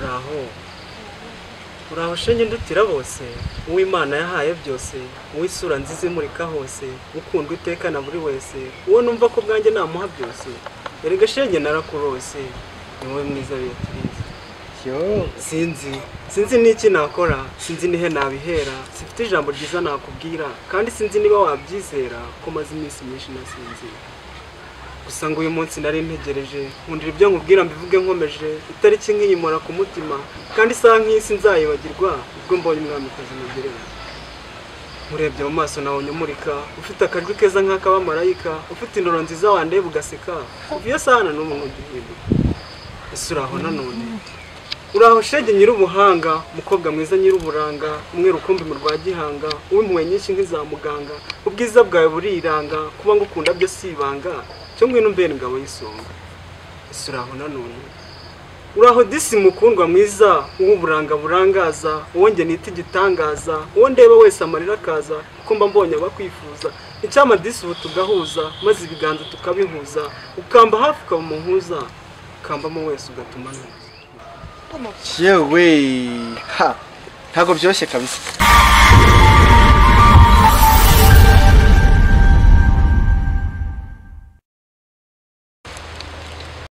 Uraho, uraho shenge ndutira bose, uw'Imana yahaye byose, uw'isura nziza imurika hose, ukundwa iteka na buri wese, uwo numva ko bwanjye namuha byose. Erega shenge narakurose, ni wowe mwiza Beatrice. Yo. Sinzi n'iki nakora, sinzi nihe nabihera, sifite ijambo ryiza nakubwira, kandi sinzi niba wabyizera ko maze iminsi myinshi nasinzira. Gusa ngo uyu munsi nari ntegereje, nkundira ibyo nkubwira mbivuge nkomeje, itariki nkiyimora ku mutima, kandi isaha nk'iyi sinzayibagirwa, ubwo mbonye umwamikazi mugereranya. Nkurebye mu maso nabonye umurika, ufite akajwi keza nk'akabamarayika, ufite indoro nziza wandeba ugaseka, kuva iyo saha na n'ubu ntugihinduka. Ese uraho nanone? Uraho shenge nyir'ubuhanga, mukobwa mwiza nyir'uburanga, umwe rukumbi mu rwa gihanga, uw'impuhwe nyinshi nk'iza muganga, ubwiza bwawe buriranga, kuba ngukunda byo si ibanga, cyo ngwino umbere ingabo y'isonga. Ese uraho nanone? Uraho disi mukundwa mwiza, uw'uburanga burangaza, uwo njye nita igitangaza, uwo ndeba wese amarira akaza, kuko mba mbonye abakwifuza. Icyampa disi ubu tugahuza, maze ibiganza tukabihuza, ukamba hafi ukaba umuhuza, ukambamo wese ugatuma ntuza. Yewe, ha, ntabwo byoroshye kabisa.